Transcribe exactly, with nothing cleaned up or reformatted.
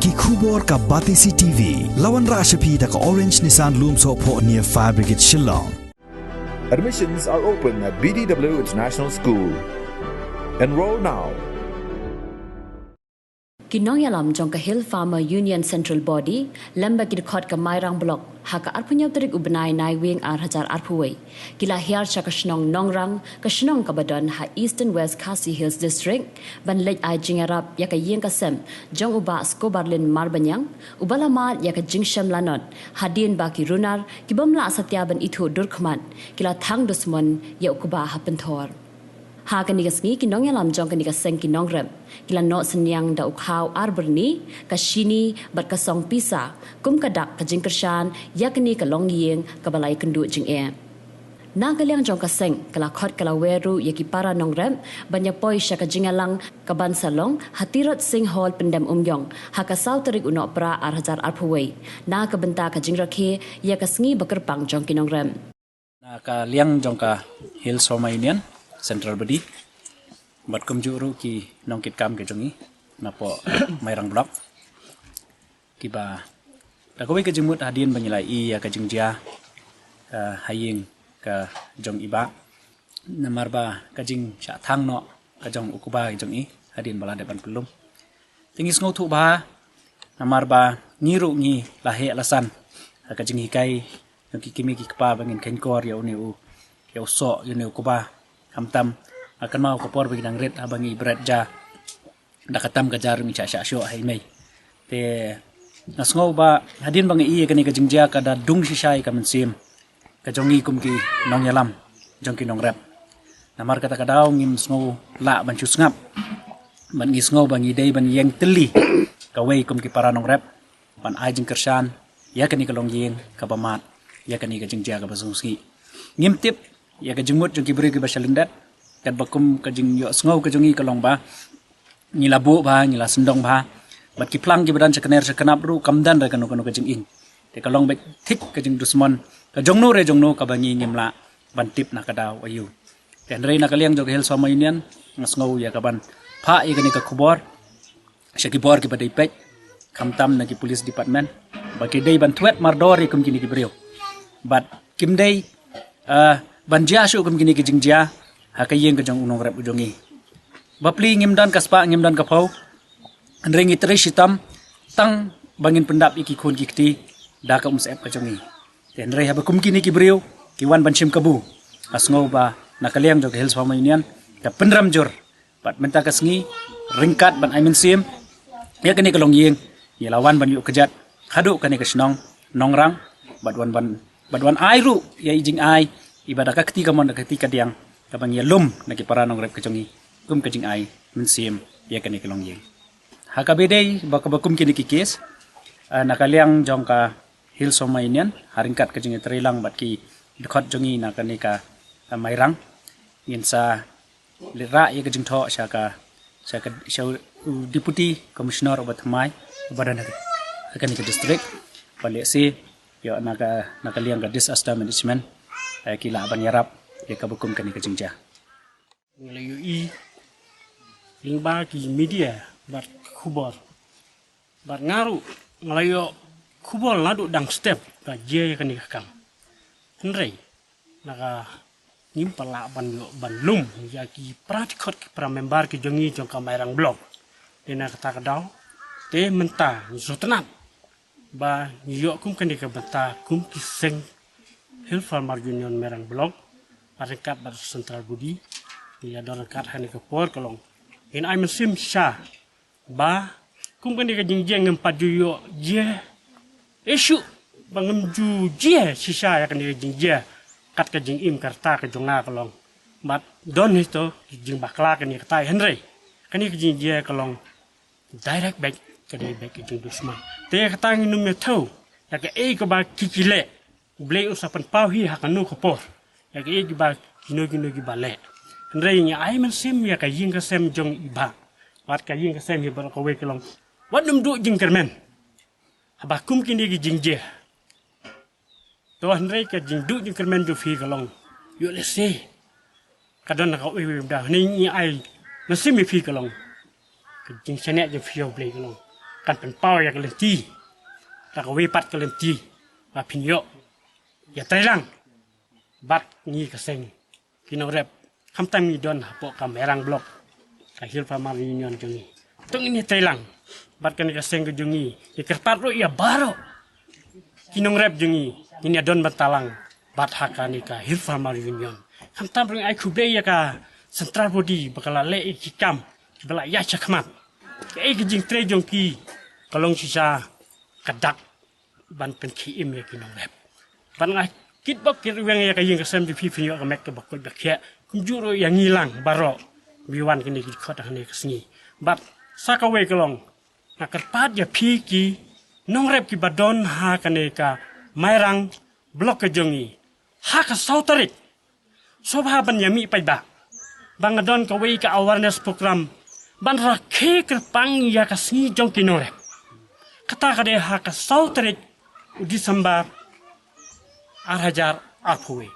Ki khubor ka Batesi T V. La wanrah sha phi da ka Orange Nissan Lumsohphoh near Fire Brigade Shillong. Admissions are open at B D W International School. Enroll now. Ki nongïalam jong ka Hill Farmer Union Central Body lem bad ki dkhot ka Mairang Block ha ka arphew hynñiew tarik u bnai Naiwieng ar hajar arphew wei ki la hiar sha ka shnong Nongrang, ka shnong kaba don ha Eastern West Khasi Hills District, ban leit ai jingïarap ïa ka ïing ka sem jong u Bah Skobarlin Marbaniang, uba la mad ïa ka jingshem lanot hadien ba ki runar ki bym lah satia ban ithuh dur khmat ki la thang dusmon ïa u kba ha pynthor. Ha kane ka sngi ki nongïalam jong kane ka seng ki nongrep ki la noh synñiang da u khaw ar byrni, ka shini bad ka song pisa kum ka dak ka jingkyrshan ïa kane ka longïing kaba la ïakynduh jingeh. Na ka liang jong ka seng ka la khot ka la wer ruh ïa ki para nongrep ban ïa poi sha ka jingïalang kaban sa long ha Tirot Sing Hall Pyndem Umïong ha ka saw tarik u Nohprah ar hajar arphew wei na ka bynta ka jingrakhe ïa ka sngi ba kyrpang jong ki nongrep. Na ka liang jong ka Hill Farmer Union Central Body bad kumjuh ruh ki nongkitkam ki jong ngi napoh Mairang Block kiba da kawei ka jingmut hadien ba ngi la ïohi ïa ka jingjia ha ïing ka jong i Bah namar ba ka jingshah thang noh ka jong u kba ka jong i hadien ba la dep ban pynlum. Te ngi sngewthuh bha namar ba ngi ruh ngi la heh la san ha ka jinghikai jong ki kmie ki kpa ba ngin kheiñkor ïa une u, ïa u soh, ïa une u kba. Khamtam nga kynmaw ka por ba ngi dang rit haba ngi bret ja da ka tam ka ja ruh ngi shah shah shoh ha i mei. Te nga sngew ba hadien ba ngi ïohi ïa kane ka jingjia ka da dung shisha ïa ka mynsiem ka jong ngi kum ki nongïalam jong ki nongrep. Namar kata ka daw ngim sngew lah ban shu sngap bad ngi sngew ba ngi dei ban ïeng tylli kawei kum ki para nongrep ban ai jingkyrshan ïa kane ka longïing kaba mad ïa kane ka jingjia kaba sngewsih. Ngim tip ïa ka jingmut jong ki briew kiba sha lyndet katba kum ka jingïohsngew ka jong ngi ka long ba ngi la buh bha, ngi la sngewdong bha bad ki phlang kiba don sha kner sha knap ruh kam don re kano kano ka jingim. Te ka long beit thik ka jingdusmon ka jongno re jongno kaba ngi ngim lah ban tip na ka daw aïu. Te hynrei na ka liang jong ka Hill Farmer Union nga sngew ïa ka ban phah ïa kane ka khubor sha ki bor kiba dei peit khamtam na ki police department ba ki dei ban thwet mardor ïa kum kine ki briew bad kim dei ban jia shuh kum kine ki jingjia ha ka ïing ka jong u nongrep u jong ngi. Bapli ngim don ka spah ngim don ka phew hynrei ngi trei shitom tang ba ngin pyndap ïa ki khun ki kti da ka umsyep ka jong ngi. Te hynrei haba kum kine ki briew ki wan ban shim kabu nga sngew ba na ka liang jong ka Hill Farmer Union ka pynrem jur bad mynta ka sngi ryngkat ban ai mynsiem ïa kane ka longïing ngi la wan ban ïuh kjat haduh kane ka shnong Nongrang bad wan ban bad wan ai ruh ïa i jingai iba da ka kti kamon da ka kti kadiang kaba ngi ïalum na ki para nongrep ka jong ngi kum ka jingai mynsiem ïa kane ka longïing. Ha kaba dei ba kaba kum kine ki kes na ka liang jong ka Hill Farmer Union ha ryngkat ka jingïatreilang bad ki dkhot jong ngi na kane ka Mairang ngin sa leit rah ïa ka jingthoh sha ka sha ka sha u Deputy Commissioner uba thymmai uba don ha kane ka district ba lehse ïoh na ka na ka liang ka disaster management ki lah ban ïarap ïa kaba kum kane ka jingjia. Ngi la ïohi lyngba ki media bad khubor bad nga ruh nga la ïoh khubor naduh dang step ba jia ïa kane ka kam. Hynrei na ka ngim pat lah ban ïoh ban lum ïa ki para dkhot ki para member ki jong ngi jong ka Mairang Block. Te na kata ka daw te mynta ngi sngewtynnat ba ngi ïoh kum kane ka bynta kum ki seng Hill Farmer Union Mairang Block ryngkat bad Central Body ngi ïa don ryngkat ha kane ka por ka long ngin ai mynsiem sha ba kum kane ka jingjia ngim pat ju ïoh jia issue ba ngim ju jia shisha ïa kane ka jingjia kat ka jingim ka rta ka jong nga ka long bad don hi to ki jingbakla kane ka tai hynrei kane ka jingjia ka long direct beit ka dei beit ka jingdusmon. Te kata ngi nym ïa thew ïa kaei kaba ki ki leh U Blei un sa pynpaw hi ha kano ka por ïa kaei kiba kino kino kiba leh. Hynrei ngi ai mynsiem ïa ka ïing ka sem jong i Bah bad ka ïing ka sem hi baroh kawei ka long wat nym duh jingkyrmen haba kum kine ki jingjia. To hynrei ka jingduh jingkyrmen jong phi ka long ïoh lehse ka don na kawei kawei bynta hynrei ngi ai mynsiem ïa phi ka long ka jingshaniah jong phi ïa U Blei ka long. kan pynpaw ïa ka lynti, da kawei pat ka lynti ba phin ïoh ïatreilang bad ngi ka seng ki nongrep, khamtam ngi don hapoh ka Mairang Block, ka Hill Farmer Union jong ngi. To ngin ïatreilang bad kane ka seng ka jong ngi, ïa kyrpad ruh ïa baroh ki nongrep jong ngi, ngin ïadon bynta lang bad ha kane ka Hill Farmer Union. Khamtam ruh ai khublei ïa ka central body ba ka la leh ïa ki kam kiba la ïaid shakhmat. Kaei ka jingtrei jong ki ka long shisha ka dak ban pynkhie im ïa ki nongrep. Ban nga kit bok kit weng ïa ka ïing ka sem jong phi, phin ïoh ka met kaba koit ba khiah. Kumjuh ruh ïa ngi lang baroh ba wan kane ki dkhot hangne ka sngi. Bad sa kawei ka long, nga kyrpad ïa phi ki nongrep kiba don ha kane ka Mairang Block ka jong ngi, ha ka saw tarik, sngewbha ban ïa mih paidbah ba nga don kawei ka awareness program ban rakhe kyrpang ïa ka sngi jong ki nongrep. Kata ka dei ha ka saw tarik u December ar hajar arphew wei.